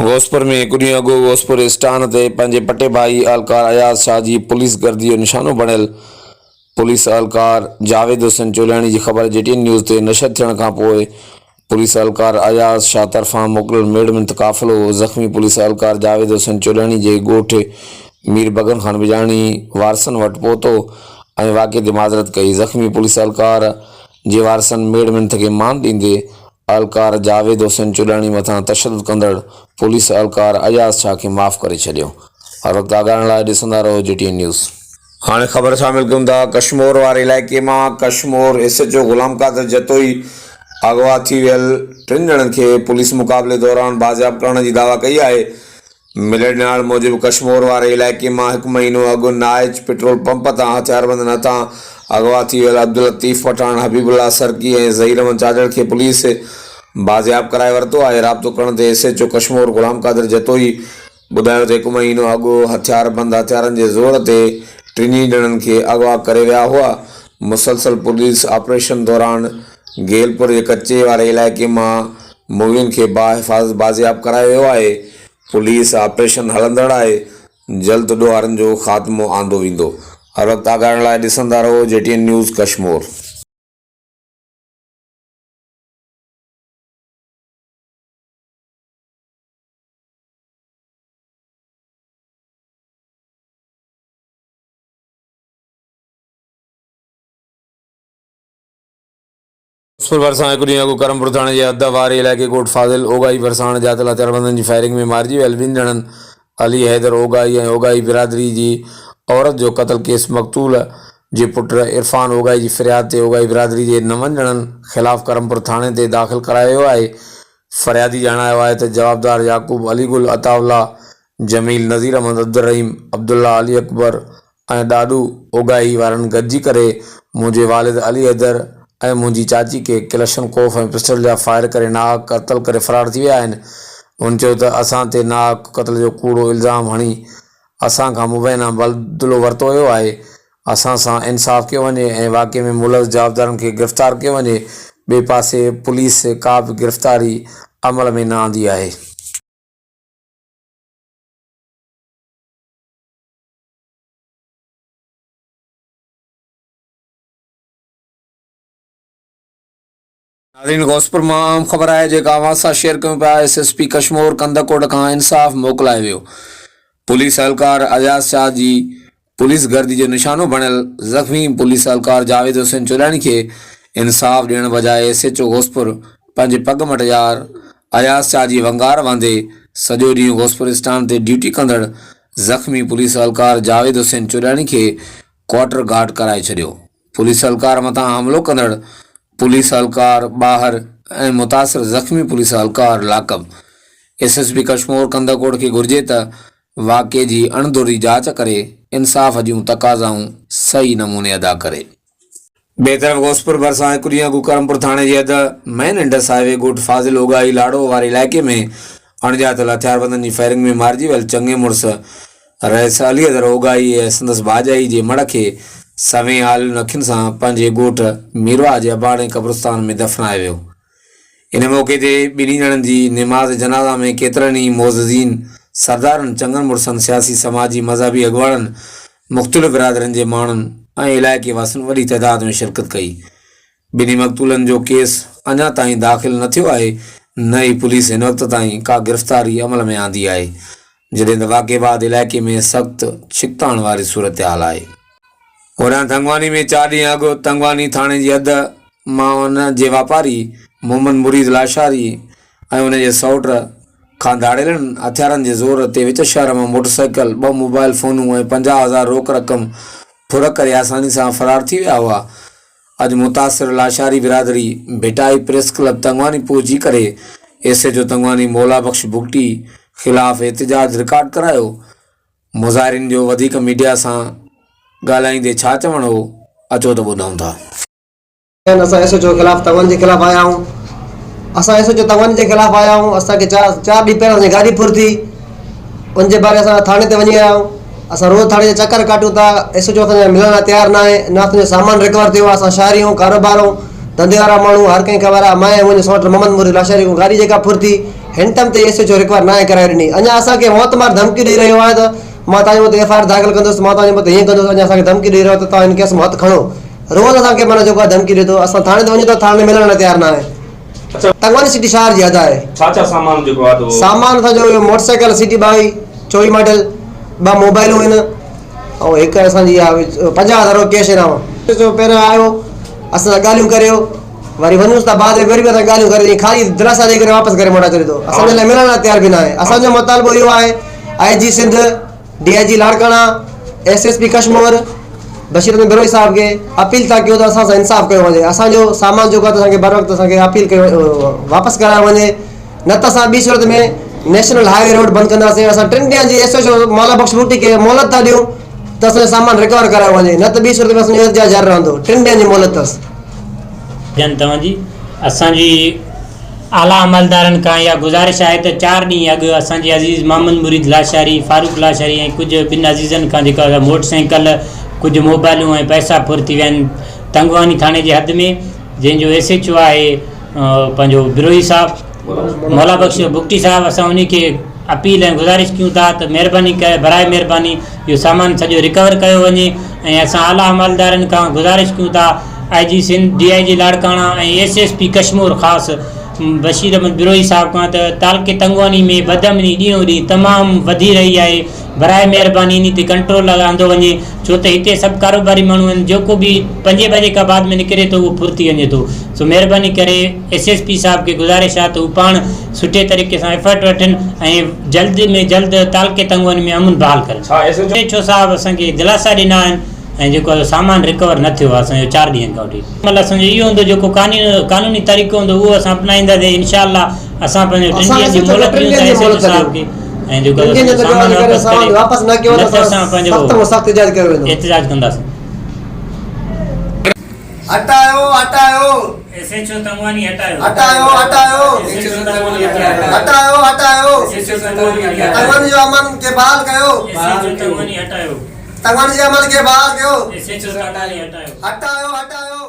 غوثپور ۾ هڪ ڏينهن اڳ غوثپور اسٽان تي پنهنجي پٽي ڀائي اهلڪار اياز شاهه جي پوليس گردي جو نشانو بڻيل پوليس اهلڪار جاويد حسين چولياڻي جي خبر جي ٽي اين نيوز تي نشر ٿيڻ کانپوء پوليس اهلڪار اياز شاهه طرفان موڪليل ميڙ منٿ قافلو زخمي پوليس اهلڪار جاويد حسين چولياڻي جي ڳوٺ مير بگن خان بجاڻي وارثن وٽ پهتو ۽ واقعي تي معذرت ڪئي زخمي پوليس اهلڪار جي وارثن ميڙ منٿ کي مان ڏيندي اهلڪار جاويد حسين چوڏاڻي مٿان تشدد ڪندڙ پوليس اهلڪار اياز شاهه کي معاف ڪري ڇڏيو. هر وقت آگاهڻ لاء ڏسندا رهو جي ٽي اين نيوز. هاڻي خبر شامل ڪيون ٿا ڪشمور واري علائقي مان Kashmore S H O Ghulam Qadir Jatoi اغوا ٿي ويل ٽن ڄڻن کي پوليس مقابلي دوران بازياب ڪرڻ جي دعويٰ ڪئي آهي. مليل ڄاڻ موجب ڪشمور واري علائقي مان هڪ مهينو اڳ نائچ پيٽرول پمپ تان هٿياربندن هٿان اغوا ٿي ويل عبداللطيف پٺاڻ، حبيب الله سرڪي ۽ ظهير احمد چاچڙ کي پوليس بازياب ڪرائي ورتو آهي. رابطو ڪرڻ تي S H O Kashmore Ghulam Qadir Jatoi ٻڌايو ته هڪ مهينو اڳ هٿياربند هٿيارن جي زور تي ٽنهي ڄڻن کي اغوا ڪري ويا هئا. مسلسل پوليس آپريشن دوران گيلپور جي ڪچي واري علائقي مان مغوين کي باحفاظت بازياب ڪرايو ويو آهي، پوليس آپريشن هلندڙ آهي، جلد ڏوهارين جو خاتمو آندو ويندو. هر وقت آگاهڻ لاء ڏسندا رهو جي ٽي اين نيوز ڪشمور. سپر ڀرسان هڪ ڏينهن اڳ ڪرمپور ٿاڻي جي حد واري علائقي ڳوٺ فاضل اوڳاهي ڀرسان اڻڄاتل هٿياربندن جي فائرنگ ۾ مارجي ويل ٻن ڄڻن علي حيدر اوڳاهي ۽ اوڳاهي برادري جي عورت جو قتل ڪيس مقتول جي پٽ عرفان اوڳاهي جي فرياد تي اوڳاهي برادري جي نون ڄڻن خلاف ڪرمپور ٿاڻي تي داخل ڪرايو ويو آهي فريادي ڄاڻايو آهي ته جوابدار يعقوب علي گل عطاء الله جميل نذير احمد عبدالرحيم عبدالله علي اڪبر ۽ ڏاڏو اوڳاهي وارن گڏجي ڪري منهنجي والد علي حيدر ۽ منهنجي چاچي کي ڪلشن ڪوف ۽ پسٽل جا فائر ڪري ناحق قتل ڪري فرار ٿي ويا آهن. هن چيو ته اسان تي ناحق قتل جو ڪوڙو الزام هڻي اسان کان مبينا بدلو ورتو ويو آهي، اسان سان انصاف ڪيو وڃي ۽ واقعي ۾ ملوث جوابدارن کي گرفتار ڪيو وڃي، ٻئي پاسي پوليس ڪا به گرفتاري عمل ۾ نه آندي آهي. ناظرين غوثپور مان اهم خبر آهي جيڪا اوهان سان شيئر ڪيون پيا S S P Kashmore Kandhkot کان انصاف موڪلائي ويو پوليس اهلڪار اياز شاهه جي پوليس گردي جو نشانو بڻيل زخمي پوليس اهلڪار جاويد حسين چولاڻي کي انصاف ڏيڻ بجاء ايس ايڇ او غوثپور پنهنجي پڳ مٽ يار اياز شاهه جي ونگار وهندي سڄو ڏينهن غوثپور اسٽانڊ تي ڊيوٽي ڪندڙ زخمي پوليس اهلڪار جاويد حسين چوڏاڻي کي ڪوارٽر گهاٽ ڪرائي ڇڏيو. پوليس اهلڪار مٿان حملو ڪندڙ پوليس اهلڪار ٻاهر ۽ متاثر زخمي پوليس اهلڪار لاڪب. S S P Kashmore Kandhkot کي گهرجي ته واقعي جي اڻڌري جاچ ڪري انصاف جون تقاضائون صحيح نموني ادا ڪري. ٻئي طرف غوثپور ڀرسان هڪ ڏينهن اڳ ڪرمپور ٿاڻي جي حد مين انڊس هاء وي ڳوٺ فاضل اوڳاهي لاڙو واري علائقي ۾ اڻڄاتل هٿياربندن جي فائرنگ ۾ مارجي ويل چڱي مڙس رئيس علي حيدر اوڳاهي ۽ سندس ڀاڄائي جي مڙهه کي سوين آلين اکين سان پنهنجي ڳوٺ ميرواهه جي اباڻي قبرستان ۾ دفنايو ويو. ان موقعي تي ٻنهي ڄڻن جي نماز جنازه ۾ ڪيترن ئي معززين، سردارن، چڱن مڙسن، سياسي، سماجي، مذهبي اڳواڻن، مختلف برادرين جي ماڻهن ۽ علائقي واسين وڏي تعداد ۾ شرڪت ڪئي. ٻنهي مقتولن جو ڪيس اڃا تائين داخل نه ٿيو آهي نه ئي پوليس هن وقت تائين ڪا گرفتاري عمل ۾ آندي آهي، جڏهن ته واقعي بعد علائقي ۾ سخت ڇڪتاڻ واري صورتحال آهي. هوڏانهن تنگواني ۾ چار ڏينهن اڳ تنگواني ٿاڻي جي حد مان ان جي واپاري محمد مريد لاشاري ۽ ان جي سئوٽ کان ڌاڙيلن هٿيارن جي زور تي وچ شهر مان موٽرسائيڪل، ٻه موبائل فونون ۽ 50,000 روڪ رقم ڦر ڪري آساني سان فرار ٿي ويا هئا. اڄ متاثر لاشاري برادري ڀٽائي پريس ڪلب تنگواني پهچي ڪري S H O Tangwani Maula Bakhsh Bugti خلاف احتجاج رڪارڊ ڪرايو. مظاهرين جو وڌيڪ ميڊيا سان ڳالهائيندي ڇا چوڻ هو اچو ته ٻڌون ٿا. اسان ايس ايڇ او خلاف تغن جي خلاف آيا آهيون اسان ايس ايڇ او تغن جي خلاف آيا آهيون اسان کي چار چار ڏينهن پهريان اسان جي گاڏي ڦر ٿي ان جي باري اسان ٿاڻي تي وڃي آيا آهيون اسان روز ٿاڻي جا چڪر ڪاٽيون ٿا ايس ايڇ او اسان سان ملڻ لاء تيار نه آهي نه اسان جو سامان رڪور ٿيو آهي اسان شهري آهيون ڪاروبار آهيون ڌنڌي وارا ماڻهو هر ڪنهن کي خبر آهي مان ۽ منهنجو سئوٽ محمد مريد لاشاري کان گاڏي جيڪا ڦر ٿي هن ٽائيم تائين ايس ايڇ او رڪور ناهي ڪرائي ڏني اڃا اسان کي موت مار ڌمڪي ڏئي رهيو آهي ته مان توهان جي مٿي ايف I R داخل ڪندس مان توهان جي مٿي هيئن ڪندس اڃا اسان کي ڌمڪي ڏئي رهيو آهي ته توهان هن ڪيس مان هٿ کڻو روز اسان کي معنيٰ جيڪو آهي ڌمڪي ڏئي ٿو اسان ٿاڻي تي وڃون ٿا ٿاڻي ملڻ لاء تيار ناهي تنگواني سٽي شهر جي حد آهي. ڇا ڇا سامان جيڪو آهي ته سامان اسان جو اهو موٽر سائيڪل سٽي ٻاويهه چوويهه ماڊل ٻه موبائلون آهن ۽ هڪ اسان جي اها 50,000 روپيا ڪيش انعام. جو پهريان آيو اسان سان ڳالهيون ڪريو وري وڃونس ٿا بعد ۾ وري به اسان سان ڳالهيون ڪري خالي دلاسا ڏئي ڪري واپس گهر موٽائي ڇڏي ٿو اسان جي لاء ملڻ لاء تيار به ناهي اسان جو مطالبو اهو آهي I G Sindh D I G Larkana S S P Kashmore Bashir Ahmed Brohi صاحب کي اپيل ٿا ڪيون ته اسان سان انصاف ڪيو وڃي اسان جو سامان جيڪو آهي اسان کي بروقت اسان کي اپيل ڪيو واپس ڪرايو وڃي نه ته اسان ٻي صورت ۾ نيشنل هاء وي روڊ بند ڪنداسين اسان ٽن ڏينهن جي ايس ايڇ او مولا بخش ٻوٽي کي مهلت ٿا ڏيون ته اسان جو سامان رڪور ڪرايو وڃي نه ته ٻي صورت ۾ اسان جو احتجاج جاري رهندو ٽن ڏينهن جي مهلت اٿس. جن توهان جي اسان جي اعليٰ عملدارن کان اها گذارش آهي ته چار ڏينهن اڳ اسان جي عزيز محمد مريد لاشاري، فاروق لاشاري ۽ ڪجهه ٻن عزيزن کان جيڪا موٽر سائيڪل، ڪجهه موبائلون ۽ پئسا ڦر ٿي ويا آهن تنگواني ٿاڻي جي حد ۾ جنهن جو ايس ايڇ او آهي پنهنجو بروهي صاحب مولا بخش بگٽي صاحب اسان انهي کي اپيل ۽ گذارش ڪيون ٿا ته مهرباني ڪري براء مهرباني اهو سامان سڄو رڪور ڪيو وڃي ۽ اسان اعليٰ عملدارن کان گذارش ڪيون ٿا I G Sindh D I G Larkana ۽ S S P Kashmore خاص بشير احمد بروهي صاحب کان ته تعلقي تنگواني ۾ بدامني ڏينهون ڏينهن تمام وڌي رهي آهي براء مهرباني انهي تي ڪنٽرول آندو وڃي ڇو ته هتي سڀ ڪاروباري ماڻهو آهن جيڪو به پنجين بجي کان بعد ۾ نڪري ٿو اهو ڦر ٿي وڃي ٿو سو مهرباني ڪري ايس ايس پي صاحب کي گذارش آهي ته هو پاڻ سٺي طريقي سان ايفرٽ وٺن ۽ جلد ۾ جلد تعلقي تنگواني ۾ امن بحال ڪرن. ايس ايڇ او صاحب اسان کي دلاسا ڏنا آهن ۽ جيڪو آهي سو سامان رڪور نه ٿيو آهي اسان جو چار ڏينهن کان وٺي. عمل اسان جو اهو هوندو جيڪو قانوني طريقو هوندو اهو اسان اپنائينداسين انشاء الله اسان پنهنجو ٽن اسان ڏينهن جي ايس ايڇ او کي مهلت ٽن ڏيون ٿا ڏينهن جي ايس ايڇ او مهلت ٿا صاحب ڏيون کي ۽ جيڪو ٽن اسان ڏينهن جو جي سامان اندر واپس سامان ڪري واپس نه ڪيو نه ته ته اسان اسان پنهنجو سخت ۾ سخت احتجاج ڪيو ويندو. احتجاج ڪنداسين. هٽايو هٽايو. ايس ايڇ او تنگواني هٽايو. هٽايو هٽايو. ايس ايڇ او تنگواني هٽايو. هٽايو هٽايو. ايس ايڇ او تنگواني هٽايو. تنگواني جو امن کي بحال ڪيو. ايس ايڇ او تنگواني هٽايو. تنگواني جي امن کي بحال ڪيو. ايس ايڇ او تنگواني هٽايو. هٽايو هٽايو.